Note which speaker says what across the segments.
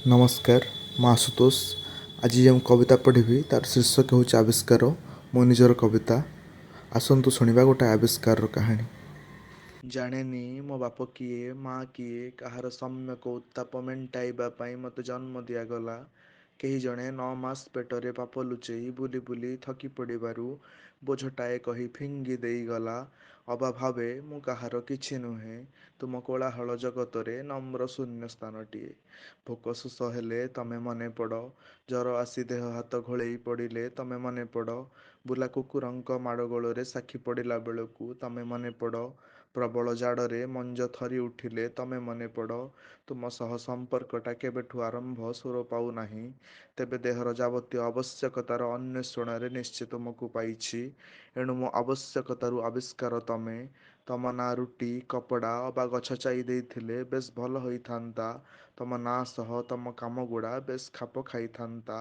Speaker 1: ନମସ୍କାର, ମୁଁ ଆଶୁତୋଷ। ଆଜି ଯେଉଁ କବିତା ପଢ଼ିବି, ତାର ଶୀର୍ଷକ ହେଉଛି ଆବିଷ୍କାର। ମୋ ନିଜର କବିତା। ଆସନ୍ତୁ ଶୁଣିବା ଗୋଟେ ଆବିଷ୍କାରର କାହାଣୀ।
Speaker 2: ଜାଣେନି ମୋ ବାପ କିଏ, ମା କିଏ। କାହାର ସମ୍ୟକ ଉତ୍ତାପ ମେଣ୍ଟାଇବା ପାଇଁ ମୋତେ ଜନ୍ମ ଦିଆଗଲା। କେହି ଜଣେ 9 ମାସ ପେଟରେ ପାପ ଲୁଚେଇ ବୁଲି ବୁଲି ଥକି ପଡ଼ିବାରୁ ବୋଝଟାଏ କହି ଫିଙ୍ଗି ଦେଇଗଲା। ଅବା ଭାବେ, ମୁଁ କାହାର କିଛି ନୁହେଁ, ତୁମ କୋଳାହଳ ଜଗତରେ ନମ୍ର ଶୂନ୍ୟସ୍ଥାନଟିଏ। ଭୋକ ଶୋଷ ହେଲେ ତମେ ମନେପଡ଼। ଜର ଆସି ଦେହ ହାତ ଘୋଳେଇ ପଡ଼ିଲେ ତମେ ମନେପଡ଼। ବୁଲା କୁକୁରଙ୍କ ମାଡ଼ଗୋଳରେ ସାକ୍ଷୀ ପଡ଼ିଲା ବେଳକୁ ତମେ ମନେପଡ଼। ପ୍ରବଳ ଜାଡ଼ରେ ମଞ୍ଜ ଥରି ଉଠିଲେ ତମେ ମନେପଡ଼। ତୁମ ସହ ସମ୍ପର୍କଟା କେବେଠୁ ଆରମ୍ଭ ସୋର ପାଉନାହିଁ। ତେବେ ଦେହର ଯାବତୀୟ ଆବଶ୍ୟକତାର ଅନ୍ୱେଷଣରେ ନିଶ୍ଚେ ତୁମକୁ ପାଇଛି। ଏଣୁ ମୋ ଆବଶ୍ୟକତାରୁ ଆବିଷ୍କାର ତମେ। ତମ ନାଁ ରୁଟି, କପଡ଼ା ଅବା ଗଛ ଚାଇ ଦେଇଥିଲେ ବେଶ୍ ଭଲ ହୋଇଥାନ୍ତା। ତମ ନାଁ ସହ ତମ କାମଗୁଡ଼ା ବେଶ୍ ଖାପ ଖାଇଥାନ୍ତା।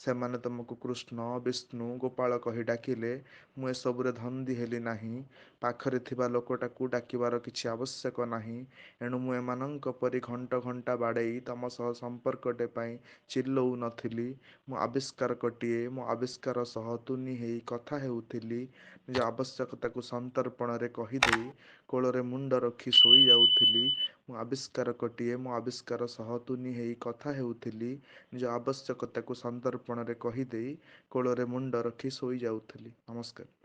Speaker 2: ସେମାନେ ତୁମକୁ କୃଷ୍ଣ, ବିଷ୍ଣୁ, ଗୋପାଳ କହି ଡାକିଲେ ମୁଁ ଏସବୁରେ ଧନ୍ଦି ହେଲି ନାହିଁ। ପାଖରେ ଥିବା ଲୋକଟାକୁ ଡାକିବାର କିଛି ଆବଶ୍ୟକ ନାହିଁ। ଏଣୁ ମୁଁ ଏମାନଙ୍କ ପରି ଘଣ୍ଟ ଘଣ୍ଟା ବାଡ଼େଇ ତମ ସହ ସମ୍ପର୍କଟେ ପାଇଁ ଚିଲ୍ଲଉ ନଥିଲି। ମୁଁ ଆବିଷ୍କାରକଟିଏ। ମୋ ଆବିଷ୍କାର ସହ ତୁନି ହେଇ କଥା ହେଉଥିଲି। ନିଜ ଆବଶ୍ୟକତାକୁ ସନ୍ତର୍ପଣରେ କହିଦେଇ କୋଳରେ ମୁଣ୍ଡ ରଖି ଶୋଇ ଯାଉଥିଲି। ମୁଁ ଆବିଷ୍କାରକଟିଏ। ମୋ ଆବିଷ୍କାର ସହ ତୁନି ହେଇ କଥା ହେଉଥିଲି। ନିଜ ଆବଶ୍ୟକତାକୁ ସନ୍ତର୍ପଣରେ କହିଦେଇ କୋଳରେ ମୁଣ୍ଡ ରଖି ଶୋଇ ଯାଉଥିଲି। ନମସ୍କାର।